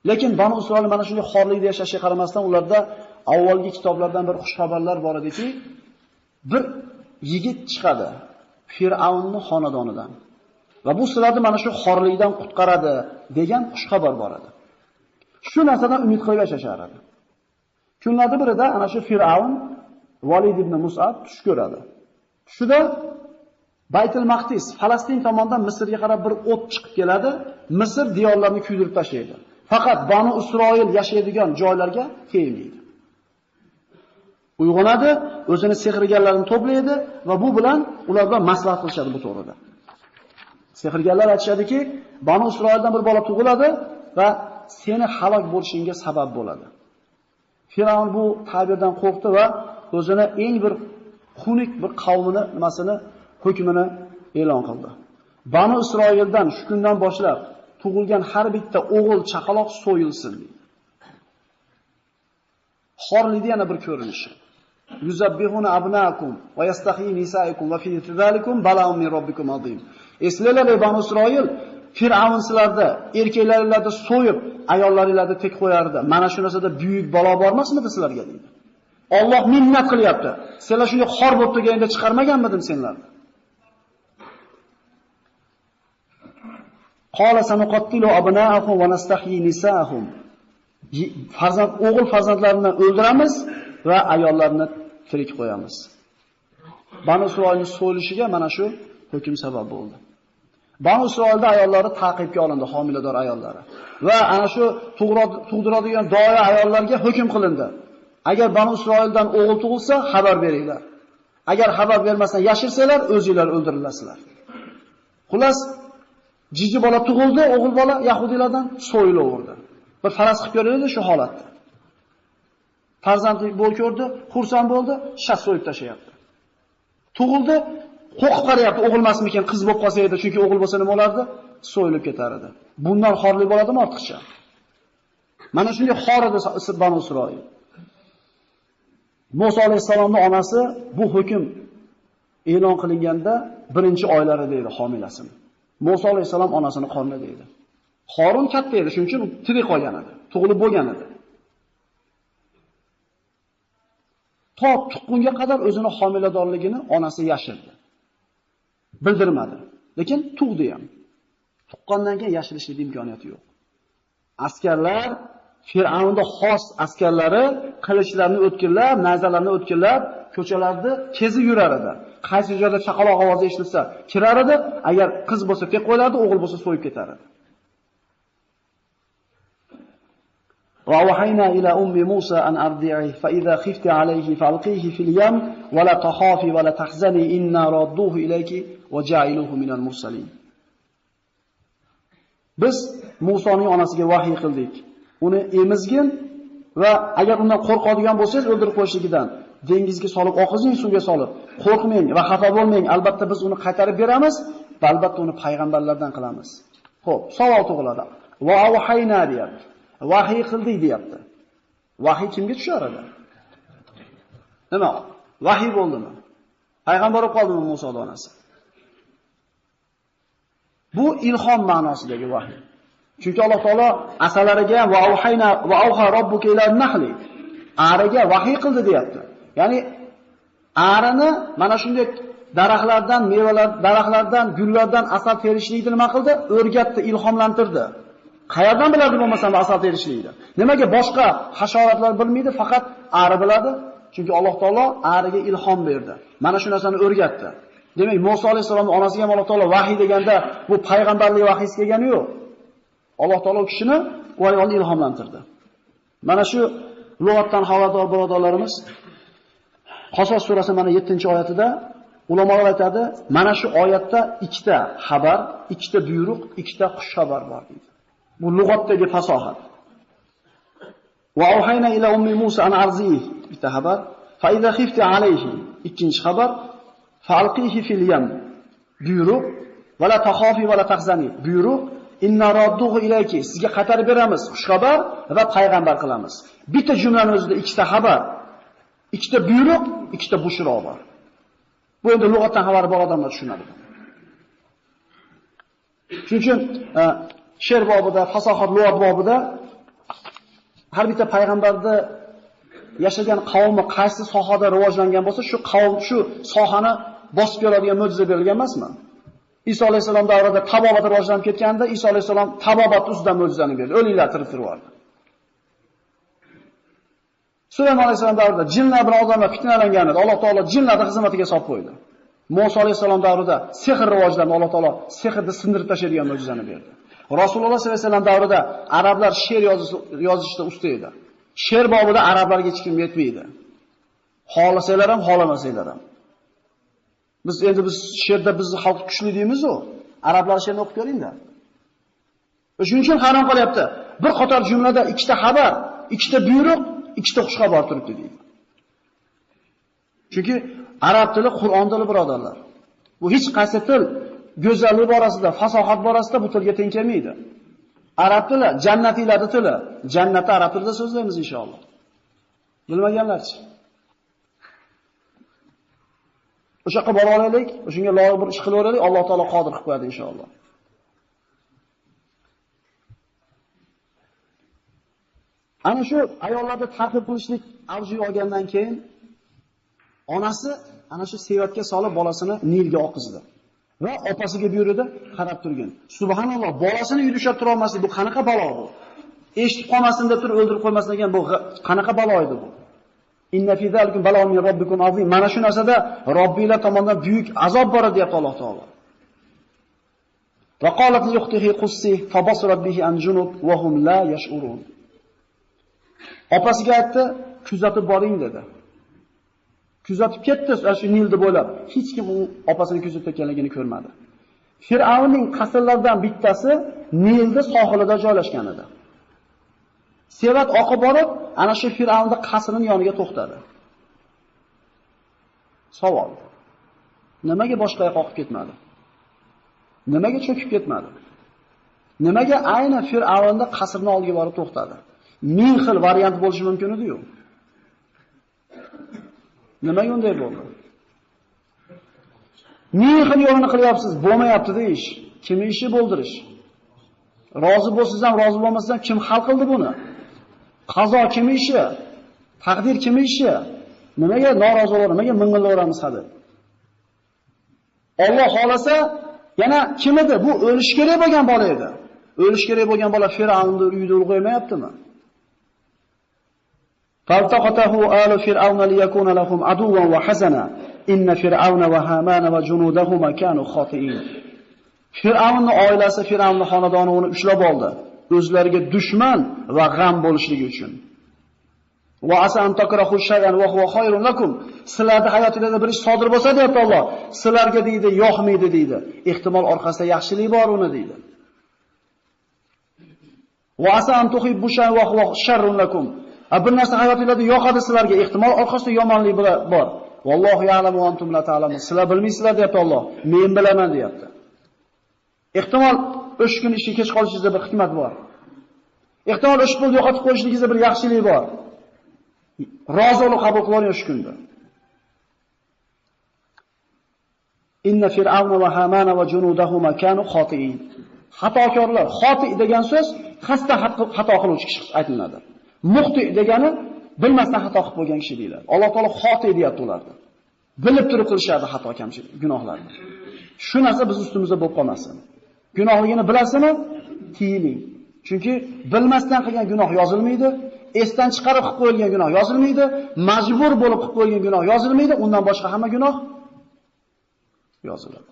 Lekin Banu Isroil mana shunday xorlikda yashashiga qaramasdan ularda avvalgi kitoblardan bir xush xabarlar bor ediki, bir yigit chiqadi Fir'avnning xonadonidan. Va bu sizlarni mana shu xorlikdan qutqaradi degan xush xabar bor edi. Shu narsadan umid qilib yashashar edi. Kunlarda birida ana shu Fir'avn Valid ibn Mus'ab tush ko'radi. Tushida Baytul Maqdis, Falastin tomondan Misrga qarab bir o't chiqib keladi, Misr diyorlarini kuydirib tashlaydi. Faqat Banu Isroil yashaydigan joylarga tegmaydi. Uyg'onadi, o'zini sehrgarlarini to'playdi va bu bilan ular bilan maslahat qilishadi bu to'g'rida. Sehrgarlar aytishadiki, Banu Isroildan bir bola tug'iladi va seni halok bo'lishingga sabab bo'ladi. Firavn bu ta'birdan qo'rqdi va o'zini eng bir xunuk bir qavmini nimasini hukmini e'lon qildi. Banu Isroildan shu kundan boshlab tug'ilgan har bitta o'g'il chaqaloq so'yilsin deydi. Xorlikning yana bir ko'rinishi. Yuzabbihuna abnaakum va yastahi nisaikum va fi zalikum bala'un min robbikum azim. Eslanglar ey Banu Isroil, Fir'avn sizlarda erkaklaringlarni so'yib, ayollaringlarni tek qo'yardi. Mana shu narsada buyuk balo bormasmidi sizlarga deydi. Alloh minnat qilyapti. Sizlar shunday xor bo'lib turganda chiqarmaganmidim senlarni? Qala sanuqattilu abna'ahum va nastahyi nisa'ahum. Farzand, o'g'il farzandlarini o'ldiramiz va ayollarni tirik qo'yamiz. Banu Isroilning so'yilishiga mana shu hukm sabab bo'ldi. Banu Isroilda ayollari ta'qibga olindi, homilador ayollari. Va ana shu tug'diradigan doya ayollarga hukm qilindi. Agar Banu Isroildan o'g'il tug'ilsa, xabar beringlar. Agar xabar bermasdan yashirsanglar, o'zinglar o'ldirilasizlar. Xullas, jiji bola tug'ildi, o'g'il bola yahudiylardan so'yilaverdi. Bir faraz qilib ko'raylik shu holatda. Farzandli bo'l ko'rdi, xursand bo'ldi, shas so'yib tashlayapti. Tug'ildi, qo'rqib qarayapti, o'g'il emasmikan, qiz bo'lib qolsa edi, chunki o'g'il bo'lsa nima bo'lardi? So'yilib ketar edi. Bundan xorlik bo'ladimi ortiqcha? Mana shunday xor edi Banu Isroil. Musa alayhissalomning onasi bu hukm e'lon qilinganda birinchi oylarida edi homilasini. Musa alayhissalom onasini qornida edi. Horun katta edi, shuning uchun tirik qolgan edi, tug'ilib bo'lgan edi. To tuqqunga qadar o'zini homiladorligini onasi yashirdi. Bildirmadi. Lekin tug'di ham. Tuqqandan keyin yashirishlik imkoniyati yo'q. Askarlar, Fir'avnning xos askarlari qilichlarni o'tkirlab, nayzalarni o'tkirlab, ko'chalarda kezib yurar edi. Qaysi joyda chaqaloq ovozi eshitilsa, kirar edi, agar qiz bo'lsa tek qo'ylardi, o'g'il bo'lsa so'yib ketar edi. Va wahayna ila ummi Musa an ardi'i fa idha khifti alayhi falqihi fil yam va la takhafi va la tahzani inna radduhu ilayki va ja'iluhu minal mursalin. Biz Musoning onasiga vahiy qildik. Uni emizgin va agar undan qo'rqadigan bo'lsangiz o'ldirib qo'yishligidan dengizga solib oqizing, suvga solib. Qo'rqmang va xafa bo'lmang. Albatta biz uni qaytarib beramiz va albatta uni payg'ambarlardan qilamiz. Xo'p, savol tug'iladi. Va awhayna deyapti. Vahiy qildik deyapti. Vahiy kimga tushar edi? Nima? Vahiy bo'ldimi? Payg'ambar bo'lib qoldimi Muso onasi? Bu ilhom ma'nosidagi vahiy. Chunki Alloh taolo asalariga ham va awhayna va awha robbuka ila nahli ariga vahiy qildi deyapti. Ya'ni arini mana shunday daraxtlardan, mevalar, daraxtlardan, gullardan asal terishlikni nima qildi? O'rgatdi, ilhomlantirdi. Qayerdan biladi bo'lmasam asal terishlikni? Nimaga boshqa hasharotlar bilmaydi, faqat ari biladi? Chunki Alloh taolo ariga ilhom berdi. Mana shu narsani o'rgatdi. Demak, Musa alayhisolamning onasiga ham Alloh taolo vahiy deganda bu payg'ambarlik vahiysi kelgani yo'q. Alloh taolo u kishini u ayolni ilhomlantirdi. Mana shu lug'atdan xabardor birodarlarimiz Qasos surasi mana 7-oyatida ulamolar aytadi, mana shu oyatda ikkita xabar, ikkita buyruq, ikkita xush xabar bor deydi. Bu lug'atdagi fasohat. Va awhayna ila ummi Musa an arzihi bitta xabar, fa iza khifti alayhi ikkinchi xabar, falqihi fil yam buyruq, va la takhafi va la tahzani buyruq, inna radduhu ilayki sizga qaytarib beramiz xush xabar va payg'ambar qilamiz. Bitta jumlaning o'zida ikkita xabar, ikkita buyruq, ikkita bushro bor. Bu endi lug'atdan xabari bor odamlar tushunadi. Shuning uchun she'r bobida, fasohat lug'at bobida Har bitta payg'ambarda yashagan qavmi qaysi sohada rivojlangan bo'lsa, shu qavm shu sohani bosib keladigan mo'jiza berilgan emasmi? Iso alayhisalom davrida tabobat rivojlanib ketganda, Iso alayhisalom tabobat ustidan mo'jizani berdi. O'liklar tiriltirib yubordi. Sulaymon alayhisalom davrida jinlar bilan odamlar fitnalangan edi. Alloh taolo jinlarni xizmatiga solib qo'ydi. Musa alayhisalom davrida sehr rivojlandi. Alloh taolo sehrni sindirib tashlaydigan mo'jizani berdi. Rasululloh sollallohu alayhi vasallam davrida arablar she'r yozishda usta edi. She'r bobida arablarga hech kim yetmaydi. Xohlasanglar ham, xohlamasanglar ham. Biz endi biz she'rda bizni xalq kuchli deymiz-ku. Arablar she'rini o'qib ko'ringda. Shuning uchun hayron qolyapti. Bir qator jumlada ikkita xabar, ikkita buyruq, ikkita xush xabar turibdi deydi. Chunki arab tili Qur'on tili, birodarlar. Bu hech qaysi til go'zallik borasida, fasohat borasida bu tilga teng kelmaydi. Arab tili jannatiylarning tili. Jannatda arab tilida so'zlaymiz inshaalloh. Bilmaganlarchi. O'sha yoqqa bora olaylik, o'shunga loyiq bir ish qilib olaylik, Alloh taolo qodir qilib qo'yadi inshaalloh. Ana shu ayollarni ta'qib qilishlik avjiga olgandan keyin onasi ana shu sevatga solib bolasini Nilga oqizdi. Va opasiga buyurdi, qarab turgin. Subhanalloh, bolasini uyda ushlab tura olmaslik bu qanaqa balo bu? Eshitib qolmasin deb turib o'ldirib qo'ymasin degan bu qanaqa balo edi bu? Inna fi zalikum bala'un min robbikum azim. Mana shu narsada Robbinglar tomonidan buyuk azob bor deyapti Alloh taolo. Va qalat li ukhtihi qussi fabasurat bihi an junub wa hum la yash'urun. Opasiga aytdi, kuzatib boring dedi. Kuzatib ketdi shu Nilni bo'ylab. Hech kim u opasini kuzatayotganligini ko'rmadi. Fir'avnning qasrlaridan bittasi Nilni sohilida joylashgan edi. Sevat oqib borib, ana shu Fir'avnning qasrining yoniga to'xtadi. Savol. Nimaga boshqa yoqqa oqib ketmadi? Nimaga cho'kib ketmadi? Nimaga aynan Fir'avnning qasrining oldiga borib to'xtadi? Ming xil variant bo'lishi mumkin edi-yu. Nimaga unday bo'ldi? Ming xil yo'lini qilyapsiz, bo'lmayapti deyish. Kim ishi bo'ldirish? Rozi bo'lsangiz ham, rozi bo'lmasangiz ham kim hal qildi buni? Qazo kim ishi? Taqdir kim ishi? Nimaga norozi bo'laveramiz, nimaga ming'illaveramiz hali? Alloh xolasa, yana kim edi? Bu o'lish kerak bo'lgan bola edi. O'lish kerak bo'lgan bola Fir'avnning uyida ulg'aymayaptimi? فالتقطه آل فرعون ليكون لهم عدوا وحزنا إن فرعون وهامان وجنودهما كانوا خاطئين. Fir'avnning oilasi, Fir'avnning xonadoni uni ushlab oldi, o'zlariga dushman va g'am bo'lishligi uchun. Va asa an takrahu shay'an wa huwa khayrun lakum. Sizlarda hayotingizda bir ish sodir bo'lsa deyapti Alloh, sizlarga deydi, yoqmaydi deydi. Ehtimol orqasida yaxshilik bor uni deydi. Va asa an tuhibbu shay'an wa huwa sharrun lakum. Bir narsa hayotingizda yoqadi sizlarga, ehtimol orqasida yomonlik bor. Vallohu ya'lamu va antum la ta'lamun. Sizlar bilmaysizlar deyapti Alloh. Men bilaman deyapti. Ehtimol o'sha kun ishga kech qolishingizda bir hikmat bor. Ehtimol o'sha pulni yo'qotib qo'yishligingizda bir yaxshilik bor. Rozi bo'lib qabul qiling o'sha kunda. Inna fir'avna va hamana va junudahuma kanu xoti'in. Xatokorlar, xoti degan so'z qasddan xato qiluvchi kishi aytiladi. Muxti degani bilmasdan xato qilib qo'ygan kishi deyiladi. Alloh taolo xoti deyapti ularni. Bilib turib qilishadi xato kamchilik, gunohlarni. Shu narsa biz ustimizda bo'lib qolmasin. Gunohligini bilasizmi? Tiyiling. Chunki bilmasdan qilgan gunoh yozilmaydi, esdan chiqarib qilib qo'yilgan gunoh yozilmaydi, majbur bo'lib qilib qo'yilgan gunoh yozilmaydi, undan boshqa hamma gunoh yoziladi.